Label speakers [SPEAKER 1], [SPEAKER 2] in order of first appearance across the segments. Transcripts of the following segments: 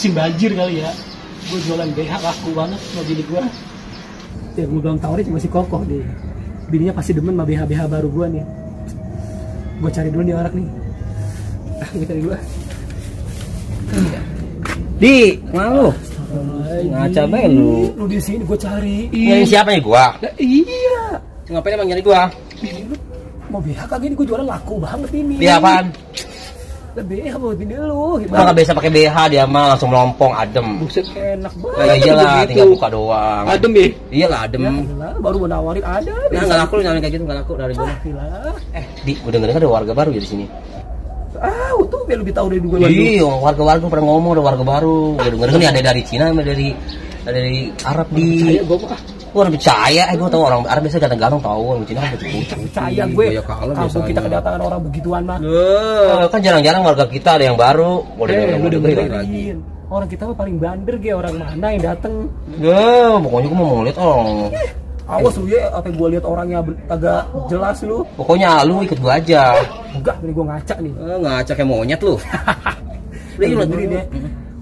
[SPEAKER 1] musim banjir kali ya. Gue jualan BH laku banget sama bini gue. Ya gue bilang tawarnya masih kokoh deh. Bininya pasti demen sama BH baru gue nih. Gue cari dulu nih orang nih. Gue cari dulu.
[SPEAKER 2] Di, malu. Ngaca banget lu.
[SPEAKER 1] Lu di sini gue cari.
[SPEAKER 2] Nyari siapa ya gua?
[SPEAKER 1] Nah, iya.
[SPEAKER 2] Ngapain emang nyari gua?
[SPEAKER 1] Bini lu mau BH kagak ini gue jualan laku banget ini.
[SPEAKER 2] Dia apaan?
[SPEAKER 1] BH buat bini lu.
[SPEAKER 2] Gua nggak biasa pakai BH, dia mah langsung melompong, adem.
[SPEAKER 1] Buset enak banget.
[SPEAKER 2] Ya iyalah, tinggal buka doang.
[SPEAKER 1] Adem ya?
[SPEAKER 2] Iyalah adem.
[SPEAKER 1] Ya, baru mau nawarin ada.
[SPEAKER 2] Nah, nggak laku lu nyari kayak gitu, nggak laku dari gua. Di, gua dengerin ada warga baru ya di sini.
[SPEAKER 1] Tuh biar lebih tahu dari dulu.
[SPEAKER 2] Iya, warga-warga pada ngomong ada warga baru. Gua dengerin nih ada dari Cina, ada dari Arab di. Gua udah percaya, gua tahu orang Arab biasa ganteng-ganteng tahu, orang Cina kan putih-putih.
[SPEAKER 1] Percaya gue. Kampung kita kedatangan orang begituan mah.
[SPEAKER 2] Kan jarang-jarang warga kita ada yang baru. Mau
[SPEAKER 1] dengerin. Orang kita mah paling bander ge, orang mana yang dateng.
[SPEAKER 2] Pokoknya gua mau lihat orang.
[SPEAKER 1] Awas lu ya, apa yang gua lihat orangnya agak jelas lu.
[SPEAKER 2] Pokoknya lu ikut gua aja.
[SPEAKER 1] Enggak, ini gua ngaca nih.
[SPEAKER 2] Ngaca kayak monyet lu.
[SPEAKER 1] Udah deh.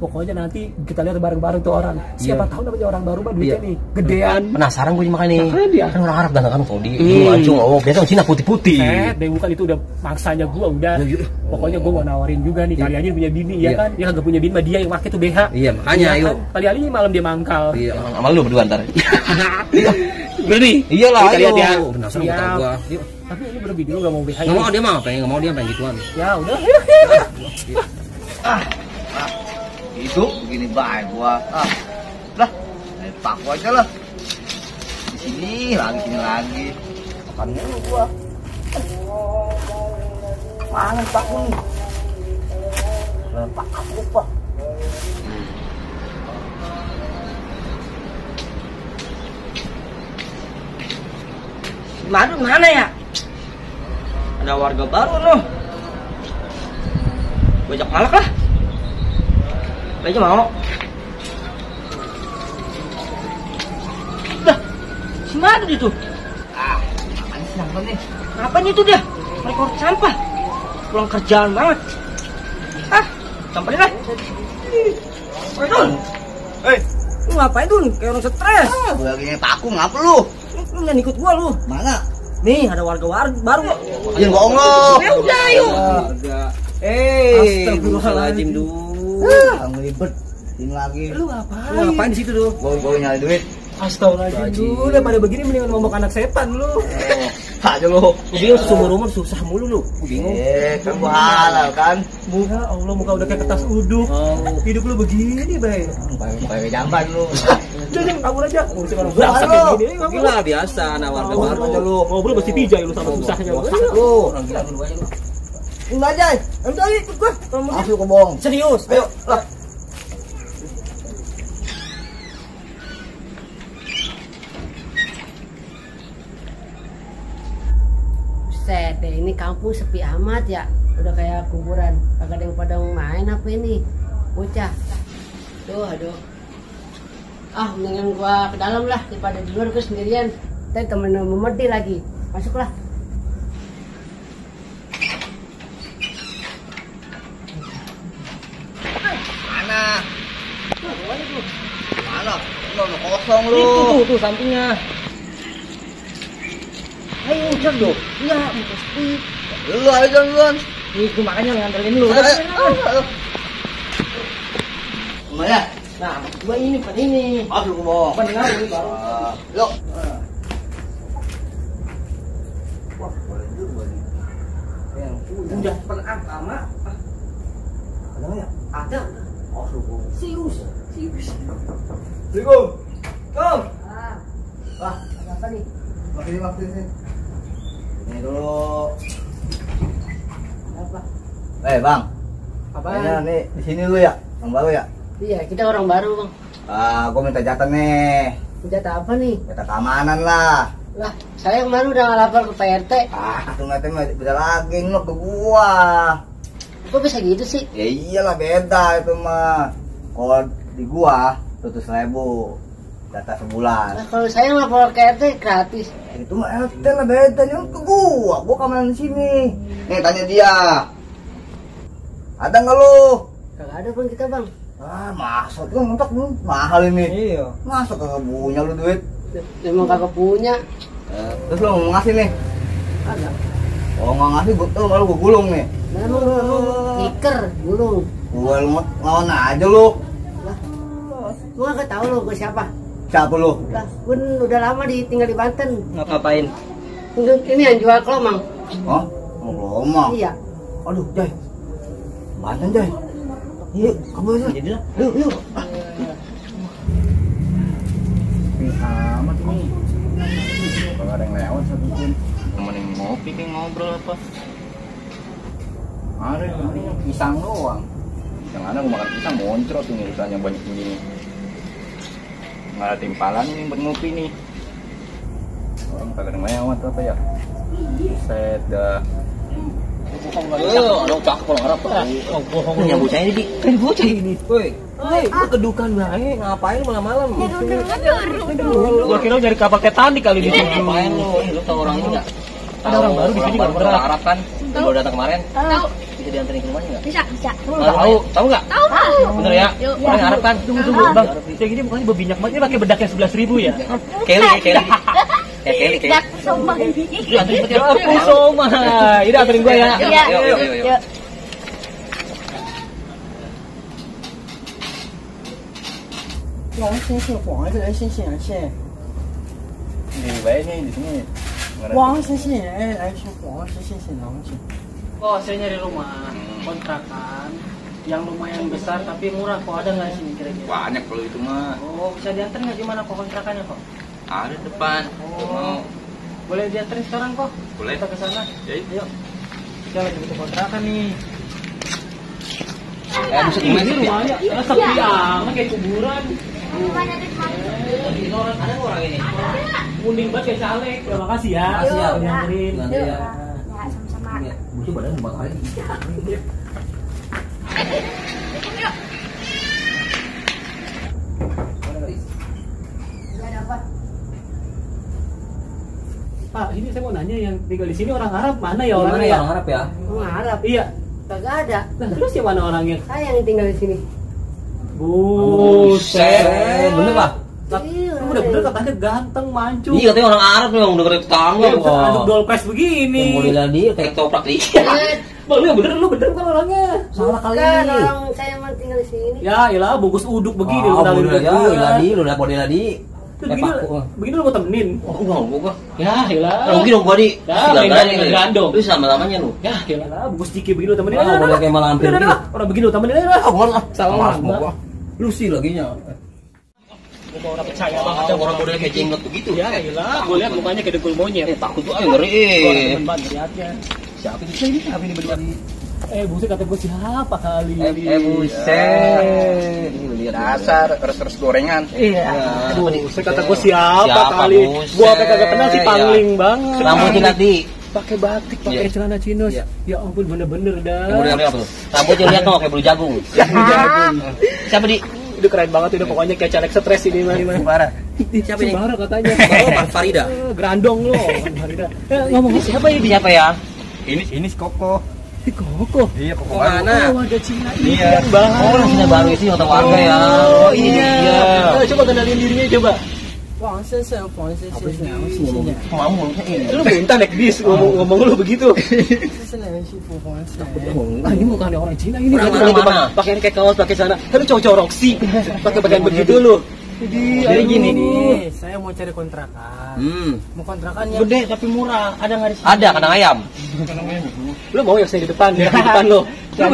[SPEAKER 1] Pokoknya nanti kita lihat bareng-bareng tuh orang. Siapa tahu namanya orang baru mah duitnya nih gedean.
[SPEAKER 2] Penasaran gue makanya nih. Kan orang Arab ganteng kan kalau di mancung. Biasa Cina putih-putih.
[SPEAKER 1] Deh bukan itu udah maksanya gua udah. Pokoknya gua mau nawarin juga nih, kali aja punya bini ya kan. Dia kagak punya bini mah dia yang pakai tuh BH. Iya, makanya ayo. Kali-kali malam dia mangkal. Iya,
[SPEAKER 2] sama lu berdua ntar.
[SPEAKER 1] Berani?
[SPEAKER 2] Iyalah,
[SPEAKER 1] ayo.
[SPEAKER 2] Penasaran gua.
[SPEAKER 1] Tapi ini bener bini lu enggak mau BH.
[SPEAKER 2] Enggak mau dia mah, pengen gituan.
[SPEAKER 1] Ya udah.
[SPEAKER 3] Itu begini baik gua. Lah, paku aja lah. Di sini lagi. Makan mulu gua. Mana paku nih? Paku lupa.
[SPEAKER 2] Mana ya? Ada warga baru loh. Bajak malak lah. Aja mau. Dah, si Madu itu.
[SPEAKER 3] Apaan sih nangkep nih?
[SPEAKER 2] Ngapain itu dia? Rekor sampah. Pulang kerjaan banget. Samperin lah. Dun. Lu ngapain Dun? Kayak orang stres.
[SPEAKER 3] Gua lagi paku, ngapa lu?
[SPEAKER 2] Lu jangan ikut gua lu.
[SPEAKER 3] Mana?
[SPEAKER 2] Nih, ada warga baru.
[SPEAKER 3] Jangan bohong lu.
[SPEAKER 2] Ya udah, yuk. Astagfirullahaladzim, Dun.
[SPEAKER 3] Ngelibet. Ini lagi.
[SPEAKER 1] Lu ngapain?
[SPEAKER 2] Lu ngapain di situ, Dun?
[SPEAKER 3] Gua nyari duit.
[SPEAKER 1] Astagfirullahaladzim, lu daripada begini mendingan ngomong anak setan lu.
[SPEAKER 3] Aja lu.
[SPEAKER 2] Dia seumur-umur susah mulu lu. Gua bingung.
[SPEAKER 3] Kan gua halal kan.
[SPEAKER 1] Ya Allah, muka udah kayak kertas uduk. Hidup lu begini, Bay.
[SPEAKER 3] Kayak jamban lu.
[SPEAKER 1] Jangan kabur aja. Ngurusin orang
[SPEAKER 3] Jangan
[SPEAKER 1] berasa
[SPEAKER 3] lu.
[SPEAKER 1] kayak gini.
[SPEAKER 2] Gila biasa anak warga baru.
[SPEAKER 3] Aja lu.
[SPEAKER 1] Ngobrol mesti pijai lu sama susahnya.
[SPEAKER 3] Lu.
[SPEAKER 2] Orang gila dulu aja lu.
[SPEAKER 3] Ini aja. Ayo ikut gua. Masuk ke bohong.
[SPEAKER 2] Serius?
[SPEAKER 3] Ayo, lah.
[SPEAKER 4] Buset deh, ini kampung sepi amat ya. Udah kayak kuburan. Kagak ada yang pada main apa ini? Bocah. Aduh. Mendingan gua ke dalam lah daripada di luar gua sendirian. Ntar temen memedi lagi. Masuklah.
[SPEAKER 3] Mana? Mana? Lu kosong lu.
[SPEAKER 2] Itu tuh sampingnya. Ayo ujar dong. Iya, muka sepi.
[SPEAKER 3] Lu aja duluan.
[SPEAKER 2] Itu makanya nganterin lu.
[SPEAKER 3] Ayo. Mana?
[SPEAKER 2] Nah, gua ini bukan ini.
[SPEAKER 3] Masuk ke bohong.
[SPEAKER 2] Bukan dengar ini baru.
[SPEAKER 3] Yuk.
[SPEAKER 2] Udah pernah sama.
[SPEAKER 3] Ada ya?
[SPEAKER 2] Ada. Serius.
[SPEAKER 3] Assalamualaikum. Kom.
[SPEAKER 4] Wah, ada apa nih?
[SPEAKER 3] Waktu ini. Ini dulu.
[SPEAKER 4] Apa?
[SPEAKER 3] Bang.
[SPEAKER 4] Apaan?
[SPEAKER 3] Nih di sini lu ya, yang baru ya.
[SPEAKER 4] Iya, kita orang baru, Bang.
[SPEAKER 3] Gua minta jatah nih.
[SPEAKER 4] Jatah apa nih?
[SPEAKER 3] Jatah keamanan lah.
[SPEAKER 4] Lah, saya kemarin udah lapor ke Pak RT.
[SPEAKER 3] Itu nggak mah beda lagi lu ke gua.
[SPEAKER 4] Kok bisa gitu sih?
[SPEAKER 3] Ya iyalah beda itu mah. Kalau di gua 100.000 jatah sebulan.
[SPEAKER 4] Nah, kalau saya lapor ke RT gratis.
[SPEAKER 3] Itu mah RT lah beda nih ke gua keamanan di sini. Nih tanya dia. Ada nggak lu?
[SPEAKER 4] Kagak ada Bang kita Bang.
[SPEAKER 3] Ah, masuk kan mentok lu mahal ini.
[SPEAKER 2] Iya.
[SPEAKER 3] Masuk kagak punya lu duit.
[SPEAKER 4] Emang kagak punya.
[SPEAKER 3] Terus lu mau ngasih nih?
[SPEAKER 4] Kagak.
[SPEAKER 3] Oh, nggak ngasih gua gulung nih.
[SPEAKER 4] Nah, lu iker gulung.
[SPEAKER 3] Gua lu ngelawan aja lu.
[SPEAKER 4] Lah. Gua kagak tahu lu gua siapa.
[SPEAKER 3] Siapa lu?
[SPEAKER 4] Lah, gua udah lama tinggal di Banten.
[SPEAKER 2] Ngapain?
[SPEAKER 4] Ini yang jual kelomang.
[SPEAKER 3] Hah? Mau kelomang?
[SPEAKER 4] Iya.
[SPEAKER 3] Aduh, Jai. Banten, Jai. Yuk, kamu aja.
[SPEAKER 2] Jadilah.
[SPEAKER 3] Yuk. Ini amat ini. Kalau ada yang lewat satu pun.
[SPEAKER 2] Temenin ngopi kayak ngobrol apa?
[SPEAKER 3] Ada yang pisang doang. Yang ada gua makan pisang moncrot ini ditanya banyak begini. Nggak ada timpalan nih buat ngopi nih. Orang kagak ada yang lewat apa ya? Set dah.
[SPEAKER 2] Ada cakep kalau harap. Bohong punya bocah ini di. Kan bocah ini. Woi. Woi, gua kedukan bae. Ngapain malam-malam? Gua kira nyari kapal Titanic kali di sini. Ngapain lu? Lu tahu orang ini enggak? Ada orang baru di sini baru pernah Arab kan? Baru datang kemarin. Tahu. Bisa dianterin ke rumahnya enggak?
[SPEAKER 5] Bisa.
[SPEAKER 2] Tahu enggak? Tahu. Bener ya? Orang Arab kan? Tunggu, Bang. Kayak gini bukannya berminyak banget, ini pakai bedak yang 11.000 ya? Kelly. Kelly.
[SPEAKER 5] Dak somai.
[SPEAKER 2] Iya, anterin ya. Aku somai. Ini anterin gua ya.
[SPEAKER 5] Iya. Yuk.
[SPEAKER 3] Di baik nih di sini.
[SPEAKER 1] Oh, saya nyari rumah kontrakan yang lumayan besar tapi murah. Kok ada nggak di sini kira-kira?
[SPEAKER 3] Banyak kalau itu mah.
[SPEAKER 1] Oh, bisa diantar nggak di mana kok kontrakannya kok?
[SPEAKER 3] Ada depan.
[SPEAKER 1] Oh, boleh diantarin sekarang kok?
[SPEAKER 3] Boleh.
[SPEAKER 1] Kita ke sana.
[SPEAKER 3] Yuk.
[SPEAKER 1] Kita lagi butuh kontrakan nih.
[SPEAKER 3] Buset
[SPEAKER 1] Ini rumahnya sepi amat kayak kuburan.
[SPEAKER 2] Ada orang ini.
[SPEAKER 1] Munding banget kayak caleg. Terima kasih ya.
[SPEAKER 2] Makasih ya.
[SPEAKER 1] Udah nyamperin.
[SPEAKER 5] Ya, sama-sama.
[SPEAKER 2] Butuh badan 4 kali.
[SPEAKER 1] Pak, ini saya mau nanya yang tinggal di sini orang Arab mana ya
[SPEAKER 2] Mana
[SPEAKER 1] orangnya?
[SPEAKER 2] ya orang Arab ya?
[SPEAKER 4] Orang Arab.
[SPEAKER 1] Iya.
[SPEAKER 4] Kagak ada.
[SPEAKER 1] Nah, terus yang mana orangnya?
[SPEAKER 4] Saya yang tinggal di sini.
[SPEAKER 1] Buset.
[SPEAKER 2] Bener Pak?
[SPEAKER 4] Iya.
[SPEAKER 1] Lu bener-bener katanya ganteng, mancung.
[SPEAKER 2] Iya katanya orang Arab nih, udah dari tetangga.
[SPEAKER 1] Aduk dolpes begini.
[SPEAKER 2] Yang model dia kayak toprak dia.
[SPEAKER 1] Bang, lu bener kan orangnya?
[SPEAKER 2] Salah kali.
[SPEAKER 4] Kan orang saya emang tinggal di sini.
[SPEAKER 1] Ya, iyalah bungkus uduk begini
[SPEAKER 2] Oh,
[SPEAKER 1] udah
[SPEAKER 2] model ya, Iladi, lu udah model Iladi.
[SPEAKER 1] Begini lu mau temenin.
[SPEAKER 2] Oh, gua.
[SPEAKER 1] Ya, iyalah.
[SPEAKER 2] Rugi dong gua di.
[SPEAKER 1] Ya, main gandong.
[SPEAKER 2] Lu sama-lamanya lu.
[SPEAKER 1] Ya, iyalah, bungkus ciki begini lu temenin.
[SPEAKER 2] Ah, model kayak malah hampir
[SPEAKER 1] Udah,
[SPEAKER 2] gitu.
[SPEAKER 1] orang begini lu temenin aja lah.
[SPEAKER 2] Ah, gua
[SPEAKER 1] Salah
[SPEAKER 2] gua. Lu sih laginya.
[SPEAKER 1] Gua orang percaya banget
[SPEAKER 2] Ada orang model kayak jenggot begitu.
[SPEAKER 1] Ya, iyalah, gua lihat mukanya kayak dengkul monyet.
[SPEAKER 2] Takut tuh ngeri.
[SPEAKER 1] Gua temen banget lihatnya.
[SPEAKER 2] Siapa sih ini? Siapa ini berdua?
[SPEAKER 1] Buset kata gua siapa kali ini?
[SPEAKER 2] Buset. Ini lihat
[SPEAKER 3] Dasar terus gorengan.
[SPEAKER 1] Iya.
[SPEAKER 2] Aduh,
[SPEAKER 1] Buset kata gua siapa
[SPEAKER 2] Siapa,
[SPEAKER 1] kali?
[SPEAKER 2] buset?
[SPEAKER 1] Gua sampai kagak kenal sih pangling banget.
[SPEAKER 2] Rambut jilat di.
[SPEAKER 1] Pakai batik, pakai
[SPEAKER 2] Iya.
[SPEAKER 1] celana chinos.
[SPEAKER 2] Iya.
[SPEAKER 1] Ya ampun bener-bener dah.
[SPEAKER 2] Yang model apa tuh? Rambutnya lihat tuh kayak bulu jagung. Siapa di?
[SPEAKER 1] Udah keren banget udah pokoknya kayak caleg stres ini mah.
[SPEAKER 2] Parah. Siapa ini?
[SPEAKER 1] Sembara katanya.
[SPEAKER 2] Oh, Farida.
[SPEAKER 1] Grandong lo. Farida. Ngomong
[SPEAKER 2] Siapa ini? Siapa ya?
[SPEAKER 3] Ini si Koko.
[SPEAKER 1] si Koko.
[SPEAKER 3] Iya, Koko
[SPEAKER 2] Oh, mana?
[SPEAKER 1] Oh, ada Cina.
[SPEAKER 3] Iya.
[SPEAKER 2] Oh, orang Cina baru itu atau warga ya?
[SPEAKER 1] Oh, iya. Coba kenalin dirinya coba.
[SPEAKER 2] Kamu ini.
[SPEAKER 1] Lu muntah naik bis ngomong lu begitu. Ah, ini bukan orang Cina ini.
[SPEAKER 2] Orang mana?
[SPEAKER 1] Pakaian kayak kaos, pakai sana. Lu cowok Roxy. Pakai pakaian begitu lu.
[SPEAKER 2] Jadi gini nih.
[SPEAKER 6] Saya mau cari kontrakan. Mau kontrakan yang
[SPEAKER 1] Gede tapi murah. Ada nggak di sini?
[SPEAKER 2] Ada kandang ayam.
[SPEAKER 1] Lu mau yang saya di depan, di depan lo. Lu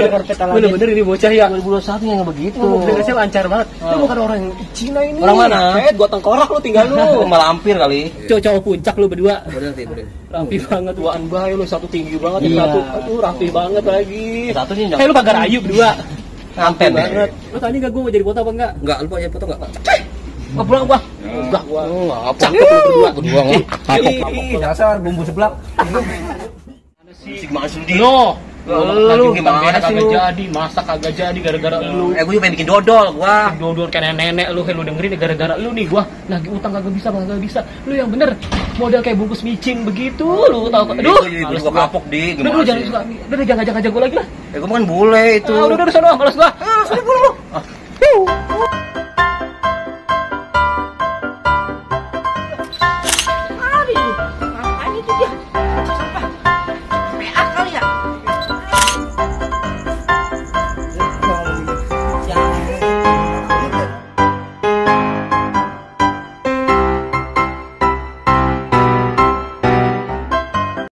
[SPEAKER 1] bener-bener ini bocah yang
[SPEAKER 2] 2021 yang begitu.
[SPEAKER 1] Dengarnya lancar banget. Lu bukan orang Cina ini.
[SPEAKER 2] Orang mana?
[SPEAKER 1] Gua tengkorak lu tinggal lu.
[SPEAKER 2] Malampir kali.
[SPEAKER 1] Cowok puncak lu berdua.
[SPEAKER 2] Bener.
[SPEAKER 1] Rapi banget, waan bae lu satu tinggi banget,
[SPEAKER 2] Iya.
[SPEAKER 1] satu aduh rapi banget lagi.
[SPEAKER 2] Satu sih
[SPEAKER 1] Lu pagar ayu berdua.
[SPEAKER 2] nganten
[SPEAKER 1] Banget. Lu tadi enggak gua mau jadi foto apa enggak?
[SPEAKER 2] Enggak, lu aja foto enggak?
[SPEAKER 1] Enggak pulang gua. Enggak gua.
[SPEAKER 2] Apa?
[SPEAKER 1] Cakep lu berdua.
[SPEAKER 2] Berdua enggak?
[SPEAKER 3] Ih, dasar bumbu seblak.
[SPEAKER 2] Sigma Sudi.
[SPEAKER 1] Lo, lu
[SPEAKER 2] gimana sih lu?
[SPEAKER 1] jadi, masak kagak jadi gara-gara lu.
[SPEAKER 2] Gua juga pengen bikin dodol gua.
[SPEAKER 1] Dodol kayak nenek lu, lu dengerin nih, gara-gara lu nih gua lagi utang kagak bisa. Lu yang bener model kayak bungkus micin begitu, lu tahu. Aduh,
[SPEAKER 2] Males gua kapok di.
[SPEAKER 1] Udah jangan suka. Udah jangan ngajak gua lagi lah.
[SPEAKER 2] Gua kan bule itu.
[SPEAKER 1] Udah sono, males gua. Sini pulang lu. Yuh.